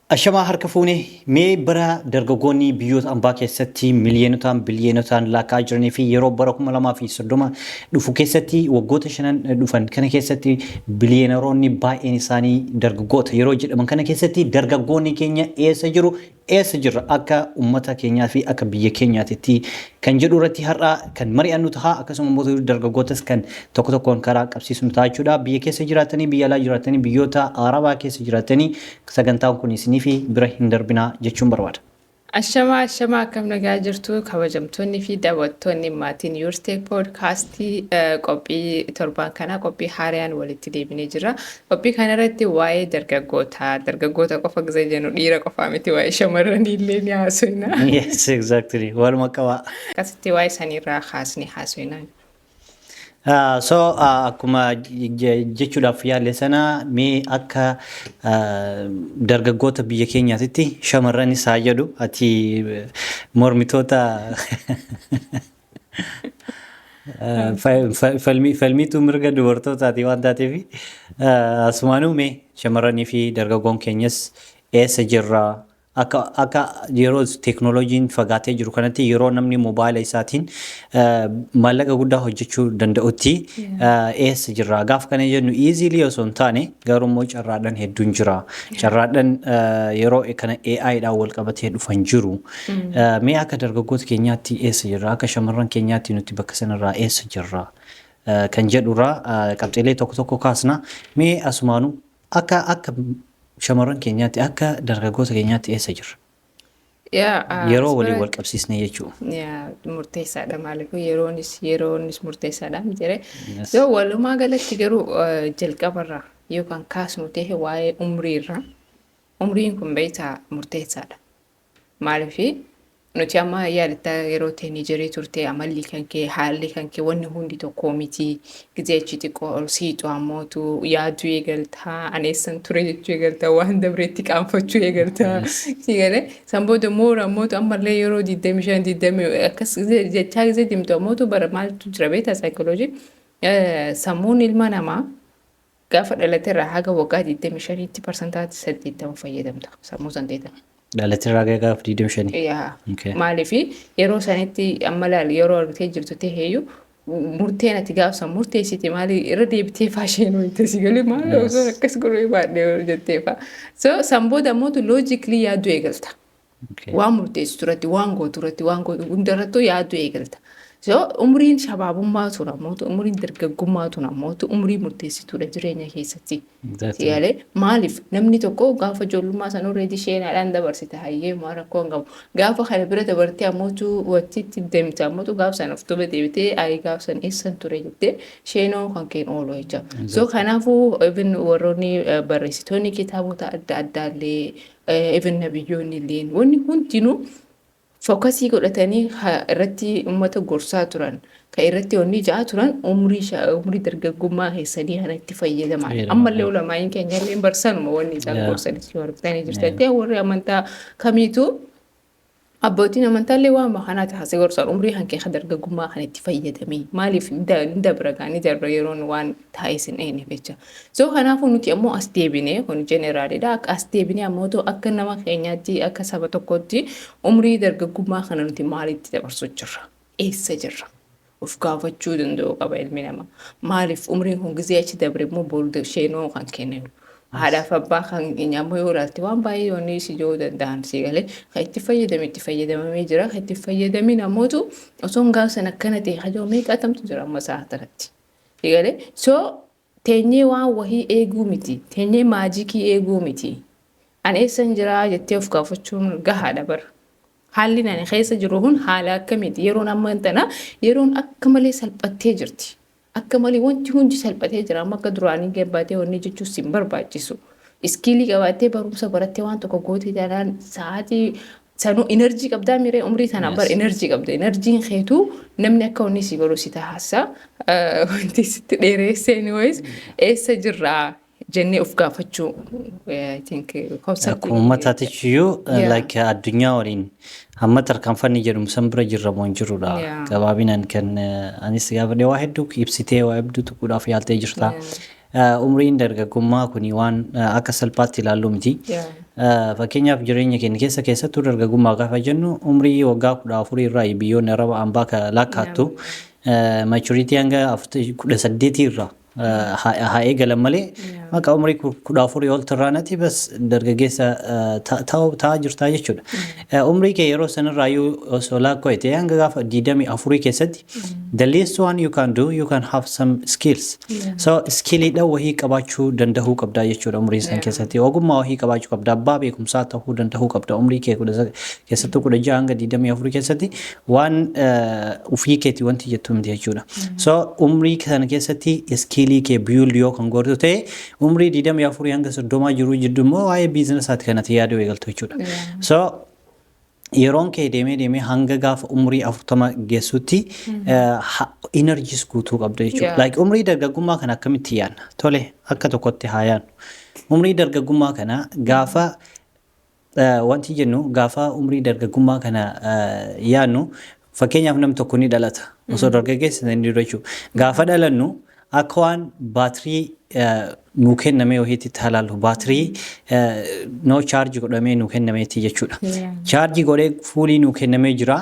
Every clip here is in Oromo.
Ashamaa, harka fuune. Mee bara dargaggoonni biyyoota ambaa keessatti miliyoonotaan, biliyoonotaan lakkaa'aa jiranii fi yeroo bara 2030 dhufu keessatti, waggoota 5n dhufan kana keessatti biliyoonaroonni baay'een isaanii dargaggoota yeroo jedhaman kana keessatti, dargaggoonni keenya eessa jiru, eessa jirra akka uummata keenyaa fi akka biyya keenyaatitti kan jedhu irratti har'a kan mari'annu ta'a. Akkasuma immoo dargaggootas kan tokko tokkoon karaa qabsiisnu ta'a jechuudha. Biyya keessa jiraatanii, biyya alaa jiraatanii, biyyoota Arabaa keessa jiraatanii, sagantaan kun isinii fi bira hin darbinaa jechuun barbaada. Ashamaa, ashamaa, akkam nagaa jirtu, kabajamtoonni fi daawwattoonni maatiin Yourstech Podcastii? Qophii torbaan kanaa, qophii haaraan walitti deebinee jira. Qophii kanarratti waa'ee dargaggootaa, dargaggoota qofa gisee jennu dhiira qofaa miti, waa'ee shamarranii illee ni haasofna. Yes, exactly. Waluma qabaa. Akkasitti waa'ee saniirraa kaasnee haasofna. So akkuma jechuudhaaf yaalle sana, mee akka dargaggoota biyya keenyaatitti, shamarranis haa jedhu, ati mormitoota falmiituu mirga dubartootaati waan taateef, asumaanuu mee shamarranii fi dargaggoon keenyas eessa jirra? Akka yeroo teeknooloojiin fagaatee jiru kanatti, yeroo namni mobaayila isaatiin maallaqa guddaa hojjechuu danda'utti, eessa jirra? Gaafa kana jennu easily osoo hin taane, garuu immoo carraadhaan hedduun jira. Carraadhaan yeroo kana AI dhaan wal qabatee dhufan jiru. Mee akka dargaggoota keenyaatti eessa jirra? Akka shamarran keenyaatti nuti bakka sanarraa eessa jirra kan jedhurraa qabxiilee tokko tokko kaasna. Mee asumaanuu akka shamarran keenyaatti, akka dargaggoota keenyaatti eessa jirra? Yeroo waliin wal qabsiisne jechuudha. Yaa, murteessaadha. Maaliif yeroonis murteessaadha jedhe. So walumaa galatti garuu jalqabarraa yookaan kaasnu ta'e, waa'ee umriirra, umriin kun beektaa murteessaadha. Maaliif nuti amma yaadatta, yeroo teenagerii turte amalli kan kee, haalli kan kee, wanni hundi tokko miti. Gizee achi xiqqoo ol siixu ammootu yaaduu eegaltaa, aneessan ture jechuu eegaltaa, waan dabreetti qaanfachuu eegaltaa. Si galee san booda moora ammootu ammallee yeroo 25, 20 akkas jechaa gizee deemtu ammootu bara maaltu jira beektaa? Saayikooloojii sammuun ilma namaa gaafa dhalate irraa haga waggaa 25tti 80% fayyadamta sammuu san teetan. Dhalatirraa gaafa 25. Yaa. Maaliif yeroo sanitti amma laal, yeroo argitee jirtu ta'eeyyuu, murteen ati gaafa san murteessite maali irra deebitee faasheen wayita si galee, maali osoo akkas godhuu baadhee jettee fa'a. So san booda ammoo logically yaadduu eegalta. Waan murteessitu irratti, waan gootu irratti, waan gootu hundarrattuu yaadduu eegalta. So umriin shabaabummaa tun ammoo, umriin dargaggummaa tun ammoo umrii murteessituudha jireenya keessatti. Yaale maaliif namni tokko gaafa ijoollummaa san already sheenaadhaan dabarsite, hayyee, maa rakkoo hin qabu. Gaafa kana bira dabartee ammootu wattiitti deemte ammootu gaafa sana of duuba deebitee, ayi, gaafa san eessan ture jettee sheenoo kan keen oolu jecha. So kanaafuu even warroonni barreessitoonni kitaabota adda addaallee, even nabiyyoonni illee, wanni hundinuu focusii godhatanii irratti uummata gorsaa turan, kan irratti wanni ja'aa turan, umrii dargaggummaa keessanii kana itti fayyadamaa. Fayyadamaa. Ammallee ulamaa'iin keenya illee barsanuma wanni isaan gorsanis yoo argitanii jirtan, warri amantaa kamiitu, abbootiin amantaallee waan kanaa taasise gorsan, umrii kan kee dargaggummaa kan itti fayyadamii, maaliif ni dabra gaa, ni dabra yeroon waan taa'es hin eenyeef jecha. So kanaafuu nuti ammoo as deebinee, kun generalidha, akka as deebinee ammoo akka nama keenyaatti, akka saba tokkootti, umrii dargaggummaa kana nuti maalitti dabarsuu jirra? Eessa jirra? Of gaafachuu danda'u qaba ilmi namaa. Maaliif umriin kun gizee achi dabre immoo booda sheenoo kan kenninu. Haadhaaf abbaa kan keenya ammoo yoo ilaalte, waan baay'ee wanni si jiru danda'an si galee, kan itti fayyadame itti fayyadamamee jira, kan itti fayyadamin ammootu osoo hin gaafa sana akkana ta'e hajoo meeqatamtu jira amma sa'a kanatti. Si galee, so teenyee waan wahii eeguu miti, teenyee magicii eeguu miti. Ani eessan jiraa jettee of gaafachuun gahaadha bara. Haalli ani keessa jiru kun haala akkamiiti? Yeroon amma tana yeroon akka malee salphattee jirti. Akka malee wanti hundi salphatee jira. Amma akka duraanii gabbaatee wanni jechuus hin barbaachisu. Skillii qabaattee, barumsa barattee, waan tokko gootee taanaan, sa'aatii sanuu energy qabdaa miree, umrii tanaan bara energy qabda. Energyn keetuu namni akka wanni si godhu si taasisa. Wanti sitti dheeressee, anyways, eessa jirraa jennee of gaafachuu, I think concept Akkuma uummataatiyyuu like addunyaa waliin hamma tarkaanfanni jedhamu san bira jirra moo hin jirrudha. Gabaabinaan kan anis gaafadhe waa hedduu ibsitee, waa hedduu tuquudhaaf yaaltee jirta. Umriin dargaggummaa kuni waan akka salphaatti ilaallu miti. Fakkeenyaaf, jireenya keenya keessa, keessattuu dargaggummaa gaafa jennu, umrii waggaa 14 irraa biyyoonni Araba ambaa lakkaattu maturity hanga 18 irraa haa eegalan malee, maqaa umrii 14 ol tirraanati bas dargaggeessa ta'aa jirtaa jechuudha. Umrii kee yeroo sanirraayyuu osoo lakkoofte, hanga gaafa 24 keessatti the least one you can do, you can have some skills. So skilliidha wahii qabaachuu danda'uu qabda jechuudha. Umrii san keessatti ogummaa wahii qabaachuu qabda, abbaa beekumsaa ta'uu danda'uu qabda. Umrii kee keessattuu 16 hanga 24 keessatti waan ufii keeti wanti jettu miti jechuudha. So umrii kana keessatti skillii kee build yoo kan gootu ta'e, umrii 24 hanga 30 jiru jidduu immoo waa'ee businessaati kanatti yaaduu eegaltu jechuudha. So yeroon kee deemee deemee hanga gaafa umrii 40 geessutti energies guutuu qabda jechuudha. Like umrii dargaggummaa kana akkamitti yaadna? Tole, akka tokkotti haa yaadnu. Umrii dargaggummaa kana gaafa wanti jennu, gaafa umrii dargaggummaa kana yaadnu, fakkeenyaaf namni tokko ni dhalata. Osoo dargaggeessa inni dura jechuudha. Gaafa dhalannu akka waan baatirii nuu kennamee wayiitti itti ilaallu, baatirii noo charge godhamee nuu kennameeti jechuudha. Charge godhee full nuu kennamee jira.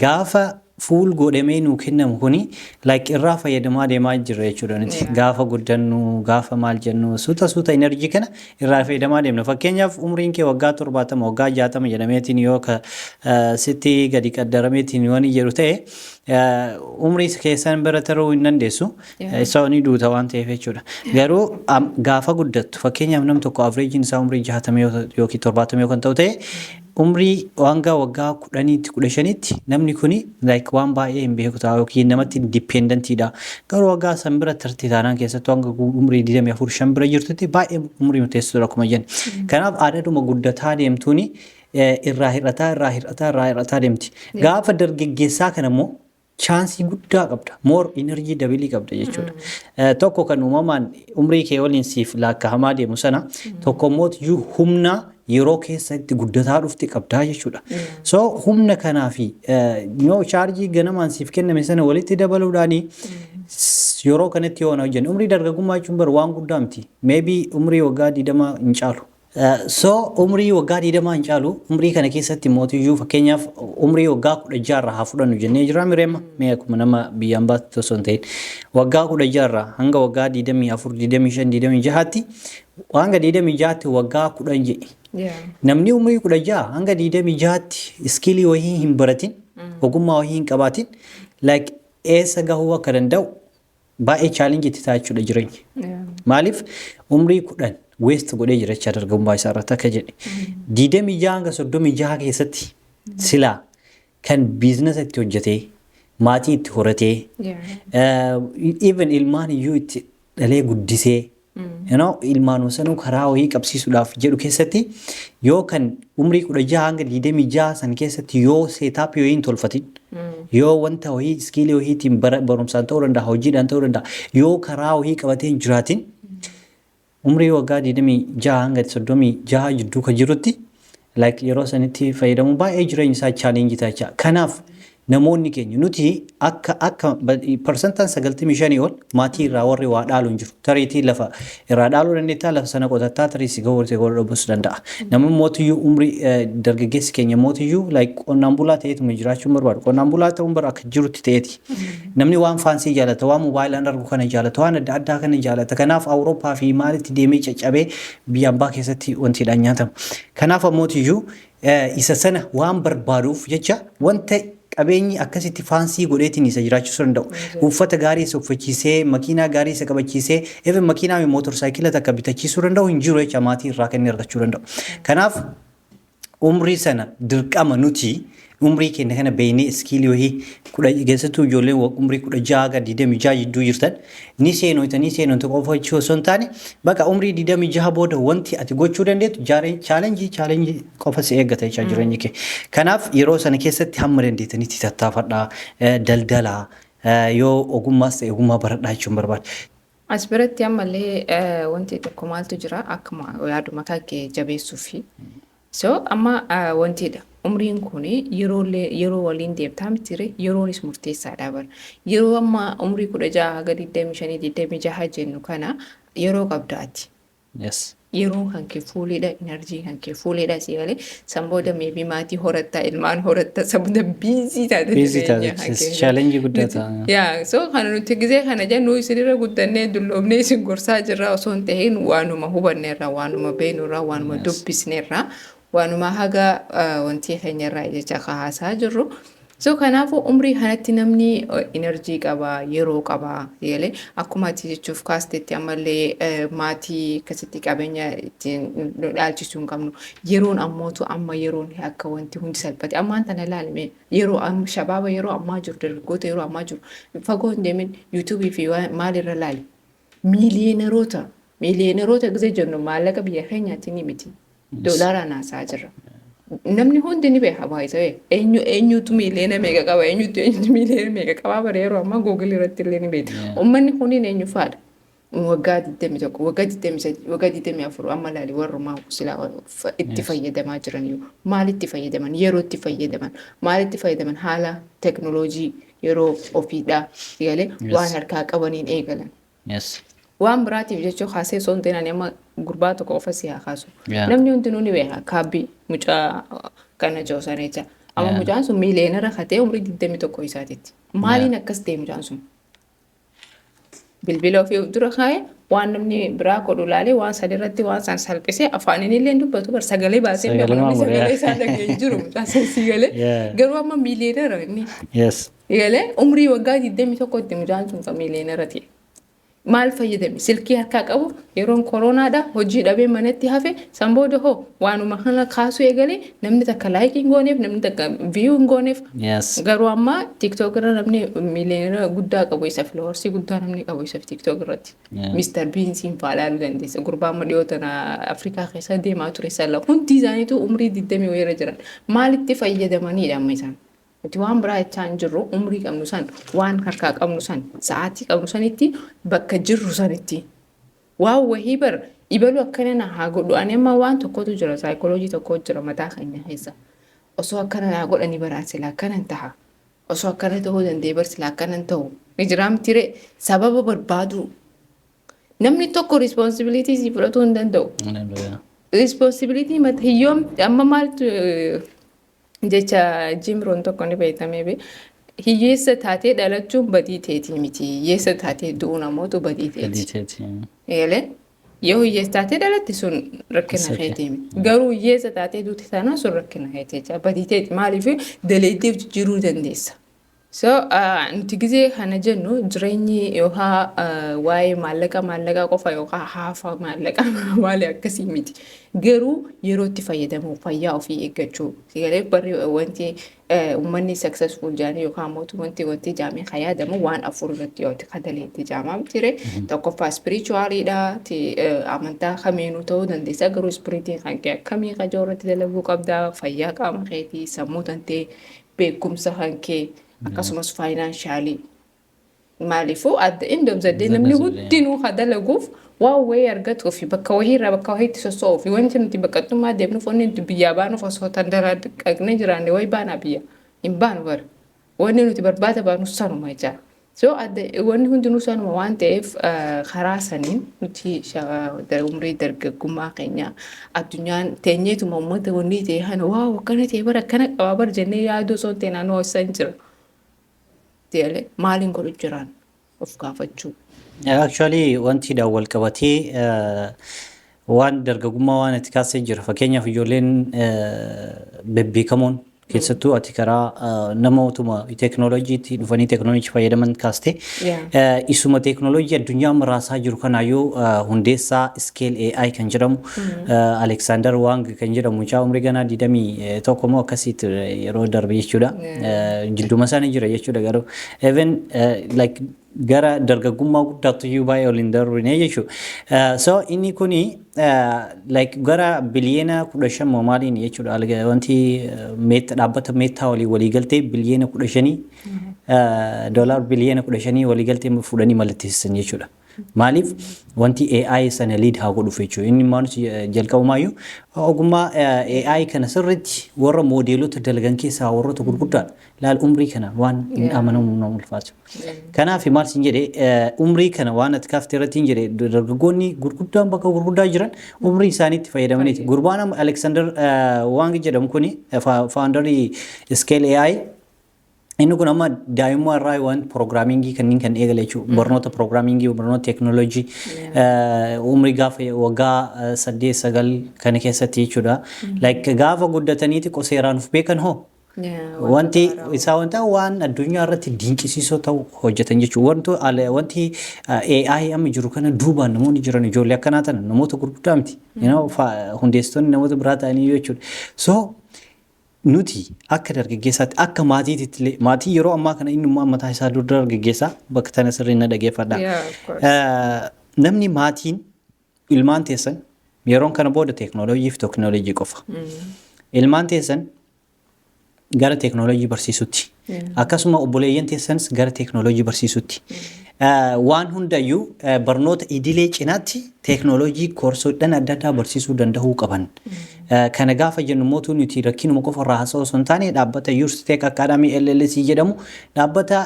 Gaafa full godhamee nuu kennamu kuni like irraa fayyadamaa deemaa jirra jechuudha nuti. Gaafa guddannu, gaafa maal jennu, suuta suuta energy kana irraa fayyadamaa deemna. Fakkeenyaaf, umriin kee waggaa 70, waggaa 60 jedhameetiin yoo ka sitti gadi qaddarameetiin waan jedhu ta'e, umrii keessan bira taruu hin dandeessu. Isa ni duuta waan ta'eef jechuudha. Garuu gaafa guddattu, fakkeenyaaf nam tokko averageiin isaa umrii 60 yookiin 70 yoo kan ta'u ta'e, umrii hanga waggaa 10tti, 15tti namni kuni like waan baay'ee hin beeku ta'a yookiin namatti dependentiidha. Garuu waggaa san bira tartii taanaan, keessattuu hanga umrii 24 5 bira jirtutti, baay'ee umrii murteessituudha akkuma jennu. Kanaaf aadaadhuma guddataa deemtuuni irraa hir'ataa, irraa hir'ataa, irraa hir'ataa deemti. Gaafa dargaggeessaa kana immoo chance guddaa qabda. More energy double qabda jechuudha. Tokko kan uumamaan umrii kee waliin siif lakkaa'amaa deemu sana, tokko immoo iyyuu humna yeroo keessatti guddataa dhufte qabdaa jechuudha. So humna kanaa fi yoo charge ganamaan siif kenname sana walitti dabaluudhaani yeroo kanatti yoo hojjenne, umrii dargaggummaa jechuun bar waan guddaa miti. Maybe umrii waggaa 20 hin caalu. So umrii waggaa 20 hin caalu. Umrii kana keessatti mootiyyuu, fakkeenyaaf umrii waggaa 16rraa haa fudhannu jennee jira mireema mee, akkuma nama biyyaan baatti osoo hin ta'in, waggaa 16rraa hanga waggaa 24, 25, 26tti, hanga 26tti, waggaa 10 jedhi. Namni umrii 16 hanga 26tti skill wayii hin baratin, ogummaa wayii hin qabaatin, like eessa gahuu akka danda'u baay'ee challenge itti ta'a jechuudha jireenya. Maaliif? Umrii 10 waste godhee jira jecha dargaggummaa isaa irratti akka jedhe. 26 hanga 36 keessatti silaa kan businessa itti hojjetee, maatii itti horatee, even ilmaan iyyuu itti dhalee guddisee, ilmaan sanuu karaa wayii qabsiisuudhaaf jedhu keessatti, yoo kan umrii 16 hanga 26 san keessatti yoo setup wayii hin tolfatin, yoo wanta wayii skill wayiitiin, barumsaan ta'uu danda'a, hojiidhaan ta'uu danda'a, yoo karaa wayii qabatee hin jiraatin, umrii waggaa 26 hanga 36 jidduu kan jirutti like yeroo sanitti fayyadamu baay'ee jireenya isaa challenge ta'a. Kanaaf namoonni keenya nuti akka parsantaan 95 ol maatii irraa warri waa dhaalu hin jiru. Tariitii lafa irraa dhaaluu dandeettaa, lafa sana qotattaa, tarii si gahuu si gahuu danda'a. Namni mootiyyuu umrii dargaggeessi keenya mootiyyuu like qonnaan bulaa ta'eetuma jiraachuu hin barbaadu. Qonnaan bulaa ta'uun bara akka jirutti ta'eeti. Namni waan fancy jaalata, waan moobaayilaan argu kana jaalata, waan adda addaa kana jaalata. Kanaaf Awurooppaa fi maalitti deemee caccabee biyya ambaa keessatti wantiidhaan nyaatama. Kanaaf ammootiyyuu isa sana waan barbaaduuf jecha wanta qabeenyi akkasitti fancy godheetiin isa jiraachisuu danda'u. Uffata gaarii isa uffachiisee, makiinaa gaarii isa qabachiisee, even makiinaa fi motorsaayikila takka bitachiisuu danda'u hin jiru jecha maatii irraa kan inni argachuu danda'u. Kanaaf umrii sana dirqama nuti umrii keenya kana beeynee skill wayii kudha, keessattuu ijoolleen umrii 16 ga 26 jidduu jirtan, ni seenoyta ni seenoyta qofa jechuu osoo hin taane, bakka umrii 26 booda wanti ati gochuu dandeettu challenge challenge qofa si eeggata jechaa jireenyi kee. Kanaaf yeroo sana keessatti hamma dandeettanitti tattaafadhaa, daldalaa, yoo ogummaas ta'e ogummaa baradhaa jechuun barbaada. As biratti ammallee wanti tokko maaltu jira, akkuma yaaduma kee jabeessuu fi so amma wantidha. Umriin kun yeroo waliin deemtaa mitire, yeroonis murteessaadha bara. Yeroo amma umrii 16 haga 25, 26 jennu kana yeroo qabdaati. Yeroo kan kee fuuleedha, energy kan kee fuuleedha, si galee. San booda maybe maatii horatta, ilmaan horatta, san booda busy taate. Busy taate, challenge guddaa ta'a. Yaa, so kana nuti gizee kana jennu isinirra guddannee dulloomnee isin gorsaa jirra osoo hin ta'in, waanuma hubanneerra, waanuma beeknurra, waanuma dubbisneerra, waanuma haga wantii keenyarraa jecha haasaa jirru. So kanaafuu umrii kanatti namni energy qaba, yeroo qaba galee. Akkuma ati jechuuf kaastetti ammallee maatii akkasitti qabeenya ittiin nu dhaalchisuu hin qabnu. Yeroon ammootu amma yeroon akka wanti hundi salphate. Ammaan tana ilaalime, yeroo amma shabaaba yeroo ammaa jiru, dargaggoota yeroo ammaa jiru, fagoo hin deemin, YouTubeii fi maalirra laali. Miiliyeenaroota, miiliyeenaroota gisee jennu maallaqa biyya keenyaatti ni miti. Doolaaraan haasaa jirra. Namni hundi ni beeka baay'isee eenyu eenyutu miiliyoona meeqa qaba, eenyutu eenyutu miiliyoona meeqa qaba bara yeroo ammaa Google irratti illee ni beekta. Uummanni kuniin eenyu fa'aadha? Waggaa 21, waggaa 23, waggaa 24 amma laali, warrumaa silaa itti fayyadamaa jiran iyyuu maalitti fayyadaman? Yeroo itti fayyadaman, maalitti fayyadaman? Haala teknooloojii yeroo ofiidhaa galee waan harkaa qabaniin eegalan. Waan biraatiif jechuu kaasee osoo hin ta'in, ani amma gurbaa tokko qofa si haa kaasu. Namni hundinuu ni beeka kaabbii mucaa kana joosan jecha. Amma mucaan sun miiliyeenara katee umrii 21 isaatitti. Maaliin akkas ta'e mucaan sun? Bilbila ofii of dura kaa'ee, waan namni biraa godhu ilaalee, waan san irratti waan san salphisee, afaaniin illee hin dubbatu bar, sagalee baasee hin beeku, namni sagalee isaa dhagee hin jiru mucaan sun, si galee. Garuu amma miiliyeenara inni. Galee umrii waggaa 21tti mucaan sun kan miiliyeenara ta'e. Maal fayyadame? Silkii harkaa qabu, yeroon koroonaadha, hojii dhabee manatti hafe. San booda hoo waanuma kana kaasuu eegalee, namni takka like hin gooneef, namni takka view hin gooneef. Garuu amma TikTok irra namni miiliyoona guddaa qabu isa, followersii guddaa namni qabu isa TikTok irratti. Mr. Beansiin fa'aa ilaaluu dandeessa. Gurbaa amma dhiyoo tana Afrikaa keessa deemaa ture sala, hundi isaaniitu umrii 20 wayirra jiran. Maalitti fayyadamanidha amma isaan? Nuti waan biraa jechaa hin jirru, umrii qabnu san, waan harkaa qabnu san, sa'aatii qabnu sanitti, bakka jirru sanitti. Waan wahii bar ibalu akkana na haa godhu. Ani amma waan tokkotu jira, saayikooloojii tokko jira mataa keenya keessa. Osoo akkana naa godhanii baraan sila akkana hin taha. Osoo akkana ta'uu danda'e bar sila akkana hin ta'u. Ni jiraa miti ree? Sababa barbaadu. Namni tokko responsibility si fudhatuu hin danda'u. Responsibility mata hiyyoom amma maaltu jecha Jim Rohn tokko ni beektamee be. Hiyyeessa taatee dhalachuun badii teetii miti. Hiyyeessa taatee du'uun ammootu badii teeti. Eegalee yoo hiyyeessa taatee dhalatte sun rakkina keetii miti. Garuu hiyyeessa taatee duute taanaan sun rakkina keetii jecha badii teeti. Maaliif? Daleetteef jijjiiruu dandeessa. So nuti gizee kana jennu jireenyi yookaan waa'ee maallaqa maallaqaa qofa yookaan haafa maallaqaa maali akkasii miti. Garuu yeroo itti fayyadamu, fayyaa ofii eeggachuu. Sigalee barri wanti uummanni successful jedhanii yookaan mootu wanti jaamee kan yaadamu waan afur irratti yoo kadaleetti jaamaa ture. Tokkoffaa spiritualiidha. Amantaa kamiinuu ta'uu dandeessa, garuu spiritiin kan kee akkamii kajoo irratti dalaguu qabda, fayyaa qaama keetii, sammuu tantee, beekumsa kan kee, akkasumas financially. Maaliifuu at the end of the day namni hundinuu ka dalaguuf waan wayii argatuu fi bakka wayiirraa bakka wayiitti soso'uu fi wanti nuti baqattummaa deemnuuf, wanni nuti biyyaa baanuuf, osoo tan daraa jiraanne wayi baanaa biyya hin baanu bara. Wanni nuti barbaada baanu sanuma jecha. So wanni hundinuu sanuma waan ta'eef, karaa saniin nuti umrii dargaggummaa keenya addunyaan teenyeetuma uummata wanni ta'e kana wow akkana ta'e bara akkana qabaa bara jennee yaaduu osoo hin ta'in, anoo isaan jira. Maaliin godhu jiraan of gaafachuu. Actually wanti wal qabatee waan dargaggummaa waan itti kaasee jira. Fakkeenyaaf ijoolleen bebbeekamoon, keessattuu ati karaa namootuma teeknooloojiitti dhufanii teeknooloojii fayyadaman kaaste. Isuma teeknooloojii addunyaa maraasaa jiru kanaayyuu hundeessaa Scale AI kan jedhamu Alexander Wang kan jedhamu, mucaa umrii ganaa 21 moo akkasiitti yeroo darbe jechuudha. Jidduma isaanii jira jechuudha, garuu even like gara dargaggummaa guddaatti iyyuu baay'ee ol hin darbine jechuudha. So inni kuni like gara biliyeena 15 moo maaliin jechuudha, wanti Meta, dhaabbata Meta walii waliigaltee biliyeena 15, doolaar biliyeena 15 waliigaltee fuudhanii mallatteessan jechuudha. Maaliif? Wanti AI sana lead haa godhuuf jechuudha. Inni maalus jalqabumaayyuu ogummaa AI kana sirriitti warra moodeelota dalagan keessaa warroota gurguddaadha. Laal, umrii kana waan hin amanamu nama ulfaatu. Kanaaf maal sin jedhe, umrii kana waan ati kaaftee irratti hin jedhe, dargaggoonni gurguddaan bakka gurguddaa jiran umrii isaaniitti fayyadamaniiti. Gurbaan amma Alexander Wang jedhamu kuni, founderii Scale AI, inni kun amma daa'imummaa irraa waan programmingii kanneen kan eegale jechuudha. Barnoota programmingii, barnoota teeknooloojii umrii gaafa waggaa 8, 9 kana keessatti jechuudha. Like gaafa guddatanii xiqqoo seeraan of beekan hoo wanti isaa wanta waan addunyaa irratti dinqisiisoo ta'u hojjetan jechuudha. Wanti AI amma jiru kana duubaan namoonni jiran ijoollee akkanaa tana, namoota gurguddaa miti. Hundeessitoonni namoota biraa ta'anii jechuudha. So nuti akka dargaggeessaatti, akka maatiitti illee, maatii yeroo ammaa kana inni immoo mataa isaa dur dargaggeessaa bakka tana sirrii na dhageeffadha. Yeah, of course. Namni maatiin ilmaan teessan yeroon kana booda teeknooloojii fi teeknooloojii qofa. Ilmaan teessan gara teeknooloojii barsiisutti. Akkasuma obboleeyyan teessanis gara teeknooloojii barsiisutti. Waan hundayyuu barnoota idilee cinaatti teeknooloojii koorsoodhaan adda addaa barsiisuu danda'uu qaban. Kana gaafa jennu mootuu nuti rakkinuma qofa irraa haasa'u osoo hin taane, dhaabbata Yours Tech Academy LLC jedhamu dhaabbata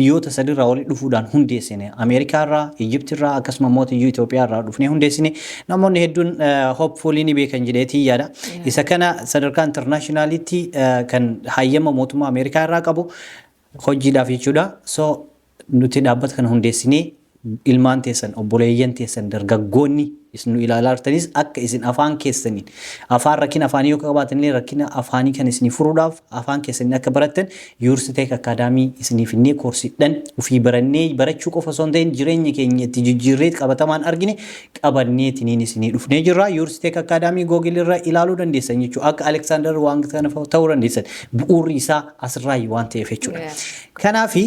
biyyoota sadirraa walitti dhufuudhaan hundeessine. Ameerikaa irraa, Ijipti irraa, akkasuma mootiyyuu Itoophiyaa irraa dhufnee hundeessine. Namoonni hedduun hopefully ni beekan jedheetii yaada. Isa kana sadarkaa internationalitti kan hayyama mootummaa Ameerikaa irraa qabu hojiidhaaf jechuudha. So nuti dhaabbata kana hundeessinee ilmaan teessan, obboleeyyan teessan, dargaggoonni isin nu ilaalaa jirtanis akka isin afaan keessaniin, afaan rakkina afaanii yoo qabaatan illee, rakkina afaanii kan isinii furuudhaaf afaan keessaniin akka barattan Yours Tech Academy isiniif innee koorsiidhaan ofii barannee, barachuu qofa osoo hin ta'in jireenya keenya itti jijjiirree qabatamaan argine qabanneetiniin isinii dhufnee jirra. Yours Tech Academy Google irra ilaaluu dandeessan jechuudha. Akka Alexander Wang kana ta'uu dandeessan bu'uurri isaa asirraa waan ta'eef jechuudha. Kanaafi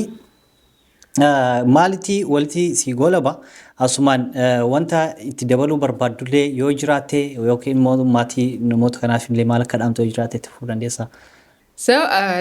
maalitti walitti si golaba, asumaan wanta itti dabaluu barbaaddullee yoo jiraatte yookiin immoo maatii namoota kanaaf illee maal akka dhaamtu yoo jiraatte itti fufuu dandeessaa? So,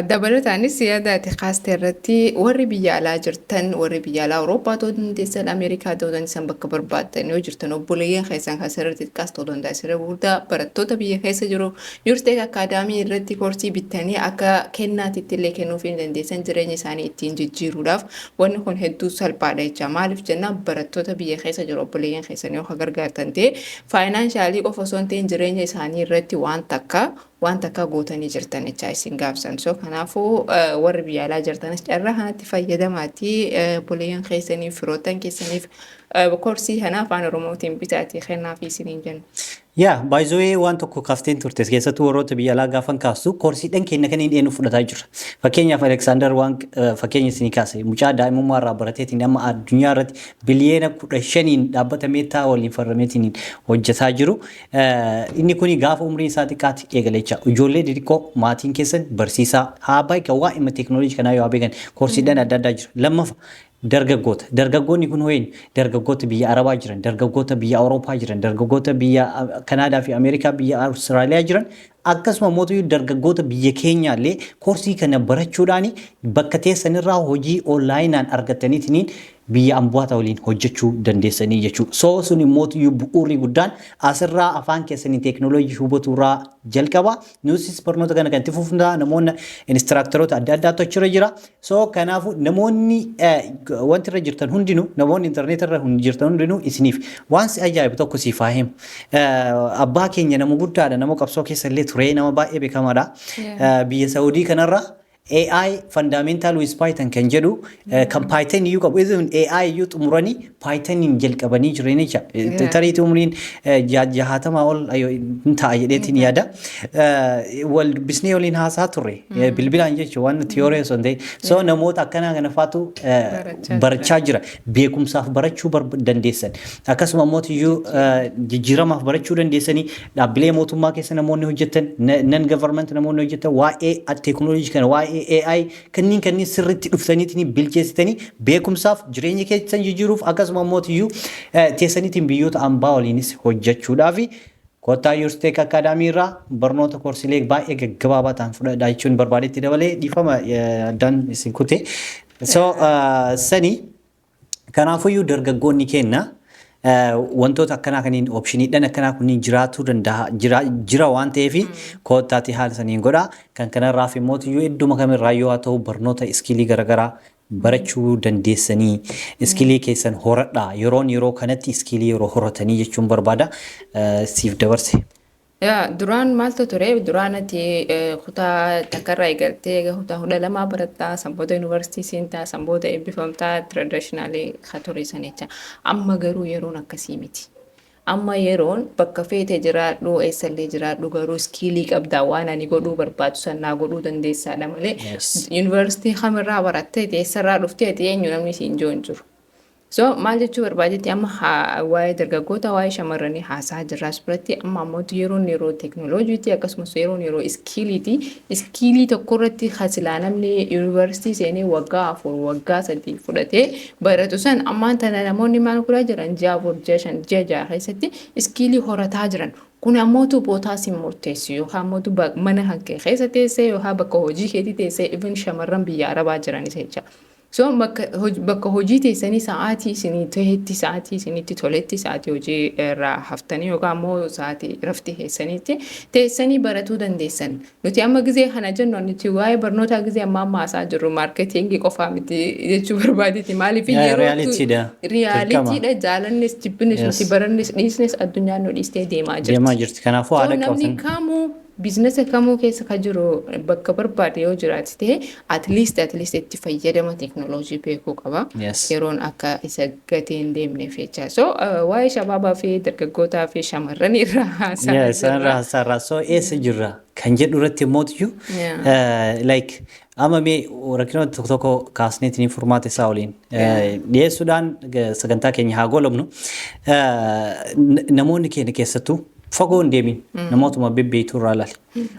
dabalataanis yaada ati kaaste irratti, warri biyya alaa jirtan, warri biyya alaa Awurooppaa ta'uu dandeessan, Ameerikaa ta'uu dandeessan, bakka barbaaddan yoo jirtan, obboleeyyan keessan kan asirratti xiqqaas ta'uu danda'a, asirra gurguddaa, barattoota biyya keessa jiru Yours Tech Academy irratti koorsii bittanii akka kennaatitti illee kennuufii ni dandeessan. Jireenya isaanii ittiin jijjiiruudhaaf wanni kun hedduu salphaadha jecha. Maaliif jennaan, barattoota biyya keessa jiru obboleeyyan keessan yoo ka gargaartan ta'e, financialii qofa osoo hin ta'in jireenya isaanii irratti waan takka gootanii jirtan jecha isin gaafsan. So kanaafuu warri biyya alaa jirtanis carraa kanatti fayyadamaatii obboleeyyan keessaniif, firoottan keessaniif koorsii kana afaan Oromootiin bitaatii kennaafi isiniin jenna. Yaa baay'ee waan tokko kaafteen turte, keessattuu warroota biyya alaa gaafan kaastu, koorsiidhaan keenya kan inni eenyu fudhataa jira. Fakkeenyaaf Aleksaandar waan fakkeenya isinii kaase, mucaa daa'imummaa irraa barateetiin amma addunyaa irratti biliyeena 15n dhaabbata Meta waliin farrameetiin hojjetaa jiru. Inni kuni gaafa umriin isaa xiqqaatti eegale jecha. Ijoollee xixiqqoo maatiin keessan barsiisaa haa beekan, waa'ima teeknooloojii kanaa yoo haa beekan, koorsiidhaan adda addaa jira. Lammaffaa dargaggoota. Dargaggoonni kun ho'een dargaggoota biyya Arabaa jiran, dargaggoota biyya Awurooppaa jiran, dargaggoota biyya Kanaadaa fi Ameerikaa, biyya Awustiraaliyaa jiran, akkasuma mootuyyuu dargaggoota biyya keenyaallee koorsii kana barachuudhaan bakka teessanirraa hojii onlineaan argataniitiin biyya ambaata waliin hojjechuu dandeessanii jechuudha. So sun mootuyyuu bu'uurri guddaan asirraa afaan keessanii teeknooloojii hubaturraa jalqaba. Nutis barnoota kana kan itti fufnaa, namoonni instructoroota adda addaatu achirra jira. So kanaafuu namoonni wanti irra jirtan hundinuu, namoonni intarneet irra jirtan hundinuu, isiniif waan si ajaa'ibu tokko siif haa himu. Abbaa keenya nama guddaadha, nama qabsoo keessa illee ture, nama baay'ee beekamaadha. Biyya Saawudii kanarra AI fundamental with Python kan jedhu, kan Python iyyuu qabu, even AI iyyuu xumuranii Pythoniin jalqabanii jiran jecha. Tariitii umriin 60 ol hin ta'a jedheetiin yaada. Wal dubbisnee waliin haasaa turre bilbilaan jechuun, waan tiyoorii osoo hin ta'in. So namoota akkanaa kana faatu barachaa jira. Beekumsaaf barachuu dandeessan. Akkasuma immoo iyyuu jijjiiramaaf barachuu dandeessanii, dhaabbilee mootummaa keessa namoonni hojjetan, non government namoonni hojjetan, waa'ee teeknooloojii kana, waa'ee AI kanneen sirriitti dhuftaniitiin bilcheessitanii beekumsaaf, jireenya keessan jijjiiruuf, akkasuma immoo iyyuu teessaniitiin biyyoota ambaa waliinis hojjechuudhaaf kottaa Yours Tech Academy irraa barnoota koorsilee baay'ee gaggabaabaa ta'an fudhadhaa jechuun barbaadetti dabalee, dhiifama addaan isin kute. So sani Kanaafuyyuu dargaggoonni keenya wantoota akkanaa kaniin, optioniidhaan akkanaa kunniin jiraatuu danda'a, jira waan ta'eef koottaatii haala saniin godhaa. Kan kanarraaf immoo idduma kamirraa yoo haa ta'u barnoota skillii garaagaraa barachuu dandeessanii skillii keessan horadhaa. Yeroon yeroo kanatti skillii yeroo horatanii jechuun barbaada, siif dabarse. Yaa, duraan maaltu ture? Duraan ati kutaa takkarraa eegaltee egaa kutaa 12 barattaa, sanboota yuunivarsiitii seentaa, sanboota eebbifamtaa, traditionally ka ture san jecha. Amma garuu yeroon akkasii miti. Amma yeroon bakka feete jiraadhu, eessallee jiraadhu, garuu skillii qabdaa, waan ani godhuu barbaadu sannaa godhuu dandeessaadha malee yuunivarsiitii kamirraa barattee, eessarraa dhuftee, ati eenyu, namni siin jiru hin jiru. So maal jechuu barbaadetti, amma waa'ee dargaggoota, waa'ee shamarranii haasaa jirraas biratti, amma ammoo yeroon yeroo teeknooloojiiti, akkasumas yeroon yeroo skilliiti. Skillii tokko irratti hasilaa namni yuunivarsiitii seenee waggaa 4, waggaa 3 fudhatee baratu san, ammaan tana namoonni maal godhaa jiran? Ji'a 4, ji'a 5, ji'a 6 keessatti skillii horataa jiran. Kun ammootu bootaa sin murteessu yookaan ammootu mana kan kee keessa teessee yookaan bakka hojii keetii teessee, even shamarran biyya arabaa jiranis jecha. So bakka hojii teessanii sa'aatii isinii tahetti, sa'aatii isinitti toletti, sa'aatii hojii irraa haftanii yookaan immoo sa'aatii rafti keessanitti teessanii baratuu dandeessan. Nuti amma gizee kana jennu, nuti waa'ee barnootaa gizee ammaa amma haasaa jirru marketingii qofaa miti jechuu barbaadeeti. Maaliif? Realitydha. Realitydha, jaalannis jibbines, nuti barannis dhiisnes addunyaan nu dhiistee deemaa jirti. Deemaa jirti. Kanaafuu haala namni qabatan. Kamuu businessa kamuu keessa ka jiru, bakka barbaade yoo jiraate ta'e, at least itti fayyadama teeknooloojii beekuu qaba. Yeroon akka isa gatee hin deemneef jecha. So waa'ee shabaabaa fi dargaggootaa fi shamarran irraa haasaa Isaan irraa haasaa irraa. So eessa jirra kan jedhu irratti immoo like amma mee rakkinoota tokko tokko kaasneetiin furmaata isaa waliin dhiyeessuudhaan sagantaa keenya haa goolabnu. Namoonni keenya keessattuu fagoo hin deemin, namootuma bebbeeytuu irraa ilaali.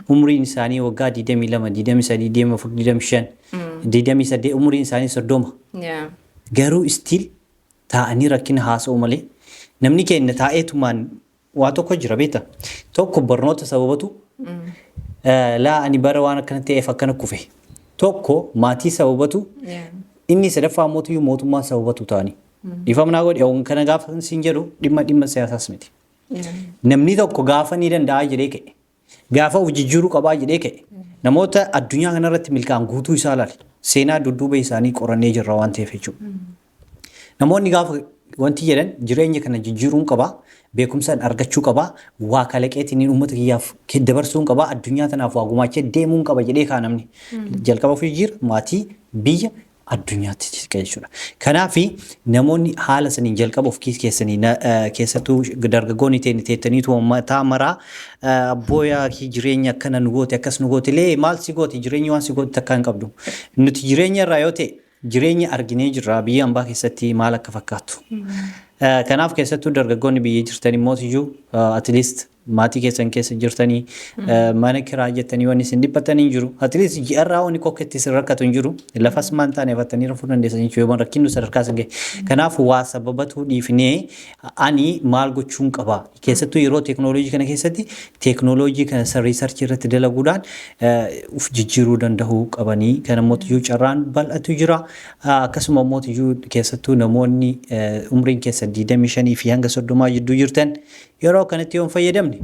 Umriin isaanii waggaa 22, 23, 24, 25, 28, umriin isaanii 30. Garuu still taa'anii rakkina haasa'u malee namni keenya taa'eetumaan waa tokko jira beekta. Tokko barnoota sababatu, laa ani bara waan akkana ta'eef akkana kufe. Tokko maatii sababatu, inni sadaffaa mootiyyuu mootummaa sababatu ta'anii. Dhiifama naa godhi, kana gaafa siin jedhu dhimma siyaasaas miti. Namni tokko gaafa ni danda'a jedhee ka'e, gaafa of jijjiiruu qabaa jedhee ka'e, namoota addunyaa kanarratti milkaa'an guutuu isaa ilaali. Seenaa dudduuba isaanii qorannee jirra waan ta'eef jechuudha. Namoonni gaafa wanti jedhan jireenya kana jijjiiruun qabaa, beekumsaan argachuu qabaa, waa kalaqeetiin uummata kiyyaaf dabarsuun qabaa, addunyaa tanaaf waa gumaachee deemuun qaba jedhee kaa namni. Jalqaba of jijjiira, maatii, biyya, addunyaatti jechuudha. Kanaaf namoonni haala saniin jalqaba of keessanii, keessattuu dargaggoonni teettaniitu mataa maraa abbooyaa jireenya akkana nu goote, akkas nu goote, lee maal si goote, jireenyi waan si goote takka hin qabdu. Nuti jireenya irraa yoo ta'e jireenya arginee jirra, biyya hambaa keessatti maal akka fakkaatu. Kanaaf keessattuu dargaggoonni biyya jirtan immoo iyyuu at least maatii keessan keessa jirtanii mana kiraa jettanii wanni isin dhiphatanii hin jiru. At least ji'arraa wanni kokketti isin rakkatu hin jiru. Lafas maan taane afattanii rafuu dandeessan jechuudha yoo rakkinnu sadarkaa isin gahe. Kanaaf waa sababatu dhiifnee ani maal gochuun qaba? Keessattuu yeroo teeknooloojii kana keessatti teeknooloojii kana researchii irratti dalaguudhaan uf jijjiiruu danda'uu qabanii. Kana immoo carraan bal'atu jira. Akkasuma immoo keessattuu namoonni umriin keessa 25 fi hanga 30 jidduu jirtan yeroo kanatti yoo hin fayyadamne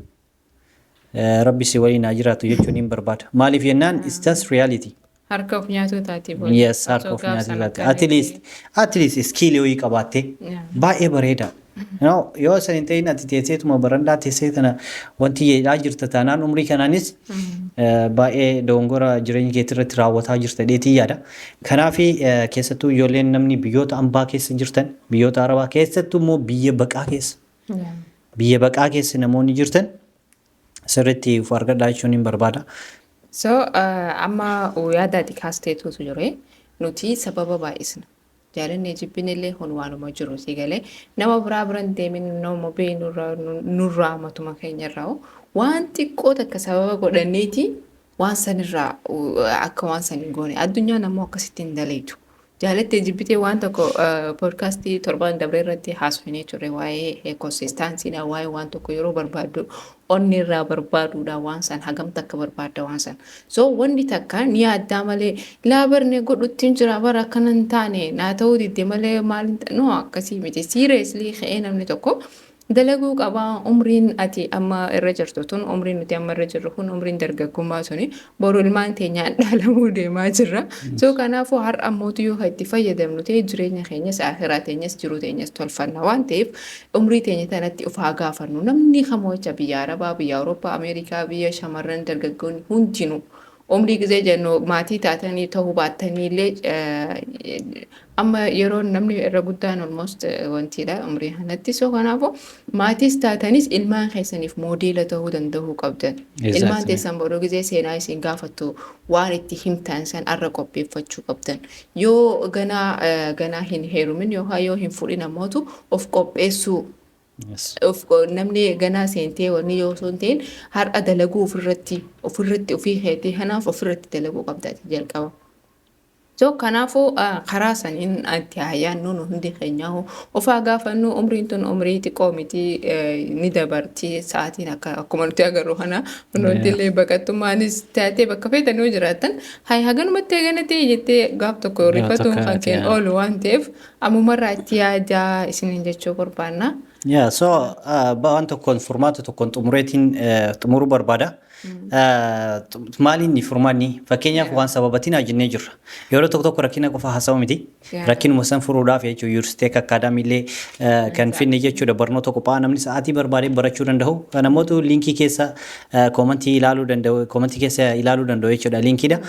rabbi si waliin haa jiraatu jechuun hin barbaada. Maaliif jennaan, it's just reality. Harka of nyaatuu taati booda. Yes, harka of nyaatuu taati. At least skillii wayii qabaattee baay'ee bareeda. No, yoo san hin ta'in ati teesseetuma barandaa teessee tana wanti jedhaa jirta taanaan, umrii kanaanis baay'ee dogongora jireenya keetii irratti raawwataa jirta dheetii yaada. Kanaaf keessattuu ijoolleen namni biyyoota ambaa keessa jirtan, biyyoota arabaa keessattuu immoo biyya baqaa keessa. Biyya baqaa keessa namoonni jirtan sirriitti of argadhaa jechuun hin barbaada. So amma yaadaati kaasteetuutu ture, nuti sababa baay'isna. Jaalannee jibbinillee kun waanuma jiru si galee, nama biraa biran deemin, nama beeknu nurraa matuma keenyarraa waan xiqqoo takka sababa godhanneeti waan sanirraa akka waan san hin goone. Addunyaan ammoo akkasitti hin daleetu. Jaalattee jibbitee waan tokko podcastii torban dabree irratti haasofnee turre, waa'ee consistencydha, waa'ee waan tokko yeroo barbaaddu onni irraa barbaaduudha, waan san hagam takka barbaadda waan san. So wanni takka ni yaaddaa malee laabarne godhutti jira bara akkana hin taane naa ta'uu didde malee maal no akkasii miti. Seriously ka'ee namni tokko dalaguu qabaa. Umriin ati amma irra jirtu tun, umriin nuti amma irra jirru kun, umriin dargaggummaa suni boru ilmaan teenyaan dhaalamuu deemaa jirra. So kanaafuu har'a ammootu yoo itti fayyadamnu ta'e, jireenya keenyas, akhiraa teenyas, jiruu teenyas tolfanna waan ta'eef, umrii teenya tanatti of haa gaafannu. Namni kamuu jecha, biyya Arabaa, biyya Awurooppaa, Ameerikaa, biyya shamarran dargaggoonni hundinuu, umrii gizee jennu maatii taatanii ta'uu baattanii illee, amma yeroo namni irra guddaan almost wantiidha umrii kanatti. So kanaafuu maatiis taatanis ilmaan keessaniif moodeela ta'uu danda'uu qabdan. Ilmaan teessan boruu gizee seenaa isin gaafattu waan itti himtan san arra qopheeffachuu qabdan. Yoo ganaa ganaa hin heerumin yookaan yoo hin fuudhin ammootu of qopheessuu, of namni ganaa seentee wanni yoo osoo hin ta'in, har'a dalaguu ofirratti ofii keetii kanaaf ofirratti dalaguu qabda jalqaba. So kanaafuu karaa saniin itti hayaannu. Nu hundi keenyaa ofaa gaafannu. Umriin tun umrii xiqqoo miti, ni dabarti sa'aatiin. Akka akkuma nuti agarru kana nuti illee baqattummaanis taatee bakka feetan yoo jiraattan, hay haganumatti hagana ta'e jettee gaaf tokko rifatuun kan keen oolu waan ta'eef, ammumarraa itti yaadaa isiniin jechuu barbaanna. Yeah, so waan tokkoon, furmaata tokkoon xumureetiin xumuruu barbaada. Maali inni furmaanni? Fakkeenyaaf, waan sababatiin jennee jirra. Yeroo tokko tokko rakkina qofa haasa'u miti. Rakkinuma san furuudhaaf jechuudha Yuuristeek Academy illee kan finne jechuudha, barnoota qophaa'aa namni sa'aatii barbaade barachuu danda'u. Namoota linkii keessa commentii ilaaluu danda'u, commentii keessa ilaaluu danda'u jechuudha linkiidha.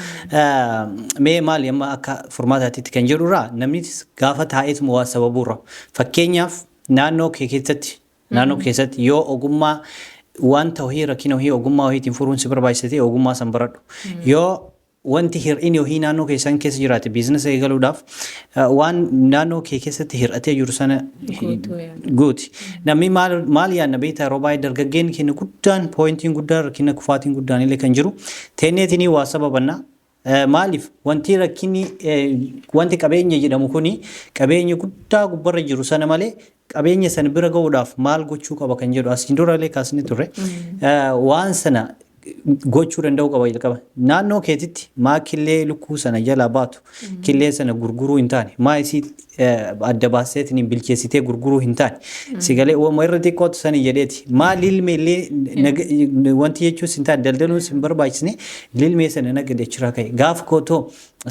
Mee maali amma akka furmaataatti kan jedhurraa, namni gaafa taa'eetuma waa sababuurra, fakkeenyaaf naannoo keessatti yoo ogummaa wanta wahii, rakkina wahii ogummaa wahiitiin furuun si barbaachisa ta'e, ogummaa san baradhu. Yoo wanti hir'inni wahii naannoo keessan keessa jiraate, businessa eegaluudhaaf waan naannoo kee keessatti hir'atee jiru sana guuti. Namni maal maal yaadna beektaa? Yeroo baay'ee dargaggeen keenya guddaan, pointiin guddaan, rakkina kufaatiin guddaan illee kan jiru teenneetinii waa sababannaa. Maaliif wanti rakkinni, wanti qabeenya jedhamu kuni qabeenya guddaa gubbarra jiru sana malee, qabeenya sana bira gahuudhaaf maal gochuu qaba kan jedhu asiin dura illee kaasni turre. Waan sana gochuu danda'uu qaba jalqaba. Naannoo keetitti maa killee lukkuu sana jalaa baatu, killee sana gurguruu hin taane, maa isii adda baasteetiin bilcheessitee gurguruu hin taane? Si galee, uumama irra xiqqootu sani jedheeti. Maa lilmee illee wanti jechuus hin taane, daldaluun hin barbaachisne, lilmee sana nagade achiraa ka'e. Gaafa kootoo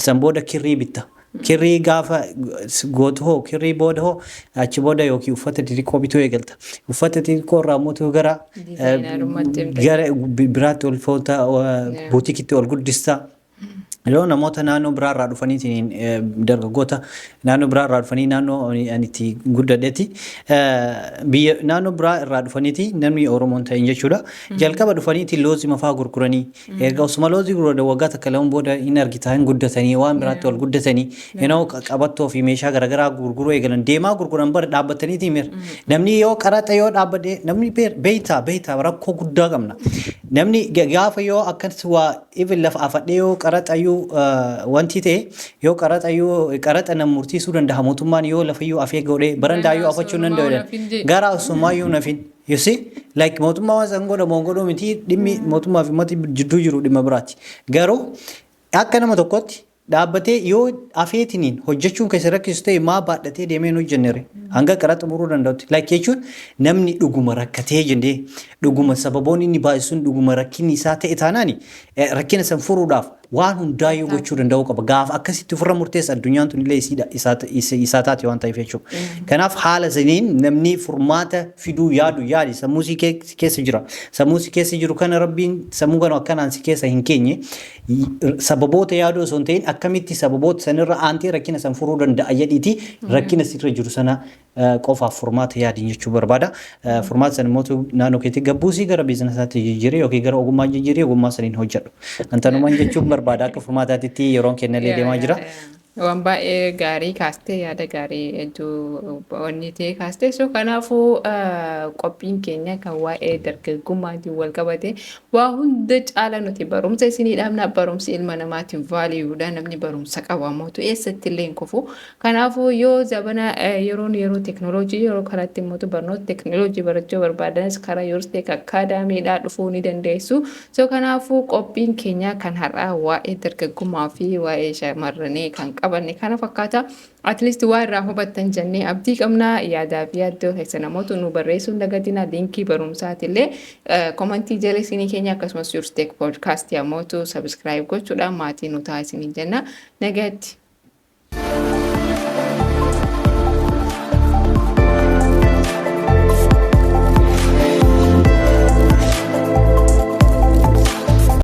san booda kirrii bitta. Kirrii gaafa gootu hoo, kirrii booda hoo, achi booda yookiin uffata xixiqqoo bituu eegalta. Uffata xixiqqoo irraa immoo gara biraatti ol foota, buutikitti ol guddista. Yeroo namoota naannoo biraarraa dhufaniitiin, dargaggoota naannoo biraarraa dhufanii, naannoo ani itti guddadhetti, biyya naannoo biraa irraa dhufaniiti, namni Oromoon ta'in jechuudha. Jalqaba dhufaniiti loozii mafaa gurguranii, erga osuma loozii gurguran waggaa takka lama booda hin argitaa, hin guddatanii, waan biraatti ol guddatanii yeroo qabattoo fi meeshaa garaagaraa gurguruu eegalan, deemaa gurguran bara dhaabbataniiti mira. Namni yoo qaraxa yoo dhaabbate, namni beeytaa rakkoo guddaa qabna. Namni gaafa yoo akkas waa even lafa afadhee yoo qaraxayyuu wanti ta'e, yoo qaraxayyuu qaraxa nam murtiisuu danda'a mootummaan, yoo lafayyuu afee godhee barandaayyuu afachuu hin danda'u, gara osumaayyuu nafin. You see, like mootummaa waan san godhamu godhuu miti, dhimmi mootummaa fi uummata jidduu jiru dhimma biraati. Garuu akka nama tokkotti dhaabbatee yoo afeetiniin hojjechuun keessa rakkisu ta'e, maa baadhatee deemee hin hojjennere hanga qaraxa muruu danda'utti? Like jechuun namni dhuguma rakkatee jennee, dhuguma sababoonni inni baay'isuun dhuguma rakkinni isaa ta'e taanaani, rakkina san furuudhaaf waan hundaayyuu gochuu danda'uu qaba. Gaafa akkasitti ofirra murteessa, addunyaan tun illee isaa taate waan ta'eef jechuudha. Kanaaf haala saniin namni furmaata fiduu yaadu yaadi, sammuu si keessa jira. Sammuu si keessa jiru kana, Rabbiin sammuu kana akkanaan si keessa hin keenye, sababoota yaaduu osoo hin ta'in, akkamitti sababoota sanirra aantee rakkina san furuu danda'a jedhiiti rakkina sirra jiru sana qofaaf furmaata yaadiin jechuu barbaada. Furmaata sana immoo naannoo keetti gabbuusii gara businessaatti jijjiiree yookiin gara ogummaa jijjiiree ogummaa saniin hojjedhu. Antanumaan jechuun barbaada akka furmaataatti, yeroon kennallee deemaa jira. Waan baay'ee gaarii kaastee, yaada gaarii hedduu wanni ta'e kaastee. So kanaafuu qophiin keenya kan waa'ee dargaggummaatiin wal qabate, waa hunda caala nuti barumsa isinii dhaabna. Barumsi ilma namaatiin valueudha. Namni barumsa qaba mootu eessatti illee hin kufu. Kanaafuu yoo zabana yeroon yeroo teknooloojii, yeroo kanatti immoo barnoota teknooloojii barachuu barbaadanis karaa Yoorsteek Academydhaa dhufuu ni dandeessu. So kanaafuu qophiin keenya kan har'aa waa'ee dargaggummaa fi waa'ee shamarranii kan qabanne kana fakkaata. At least waa irraa hubattan jennee abdii qabna. Yaadaa fi yaaddoo keessa namoota nu barreessuu hin dagatina. Linkii barumsaatillee commentii jala isinii keenya, akkasumas Yoorsteek Podcastii ammootu subscribe gochuudhaan maatii nu ta'a isinii jenna. Nagaatti.